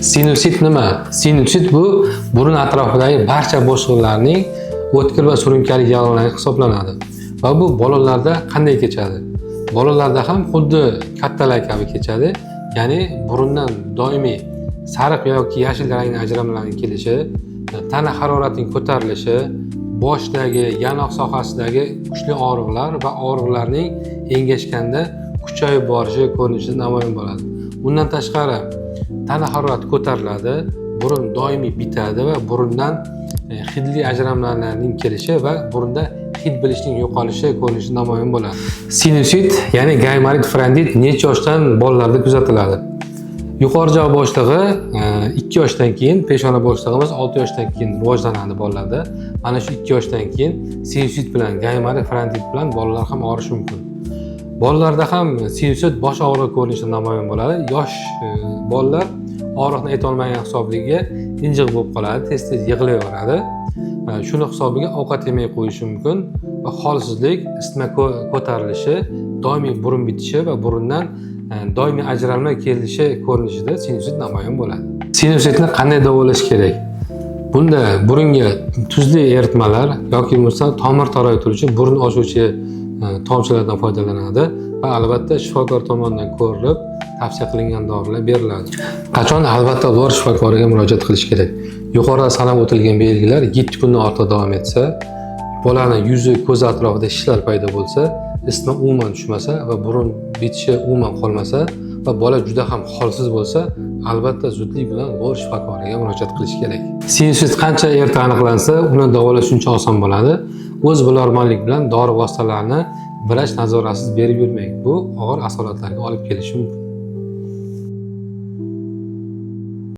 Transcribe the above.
Sinusit nima? Sinusit bu burun atrofidagi barcha bo'shliqlarning o'tkir va surunkali yallig'lanishi hisoblanadi. Va bu bolalarda qanday kechadi? Bolalarda ham xuddi kattalar kabi kechadi. Ya'ni burundan doimiy sariq yoki yashil rangli ajramalarning kelishi, tana haroratining ko'tarilishi, boshdagi, yanoq sohasidagi kuchli og'riqlar va og'riqlarning engashganda kuchayib borishi ko'rinishida namoyon bo'ladi. Bundan tashqari tana harorati ko'tariladi, burun doimiy bitadi va burundan hidli ajramalarning kelishi va burunda hid bilishning yo'qolishi ko'rinishi namoyon bo'ladi. Sinusit, ya'ni gaymorit faringit necha yoshdan bolalarda kuzatiladi? Yuqori jag' bo'shlig'i 2 yoshdan keyin, peshona bo'shlig'imiz 6 yoshdan keyin rivojlanadi bolalarda. Mana shu 2 yoshdan keyin sinusit bilan, gaymorit faringit bilan bolalar ham og'rishi mumkin. Bolalarda ham sinusit bosh og'rig'i ko'rinishida namoyon bo'ladi. Yosh bolalar og'riqni aytolmagan hisobiga injiq bo'lib qoladi, tez-tez yig'layveradi. Shuni hisobiga ovqat yemay qo'yishi mumkin va holsizlik, isitma ko'tarilishi, doimiy burun bitishi va burundan doimiy ajralma kelishi ko'rinishida sinusit namoyon bo'ladi. Sinusitni qanday davolash kerak? Bunda burunga tuzli eritmalar yoki bo'lmasa tomir toraytiruvchi, burun ochuvchi tomchilardan foydalanadi va albatta shifokor tomonidan ko'rilib, tavsiya qilingan dorilar beriladi. Qachon albatta lor shifokoriga murojaat qilish kerak? Yuqorida sanab o'tilgan belgilar 7 kundan ortiq davom etsa, bolani yuzi, ko'zi atrofida shishlar paydo bo'lsa, isitma umuman tushmasa va burun bitishi umuman qolmasa va bola juda ham holsiz bo'lsa, albatta zudlik bilan lor shifokoriga murojaat qilish kerak. Sinusit qancha erta aniqlansa, uni davolash shuncha oson bo'ladi. O'z bilormanlik bilan dori vositalarini vrach nazoratisiz berib yurmang. Bu og'ir asoratlarga olib kelishi mumkin.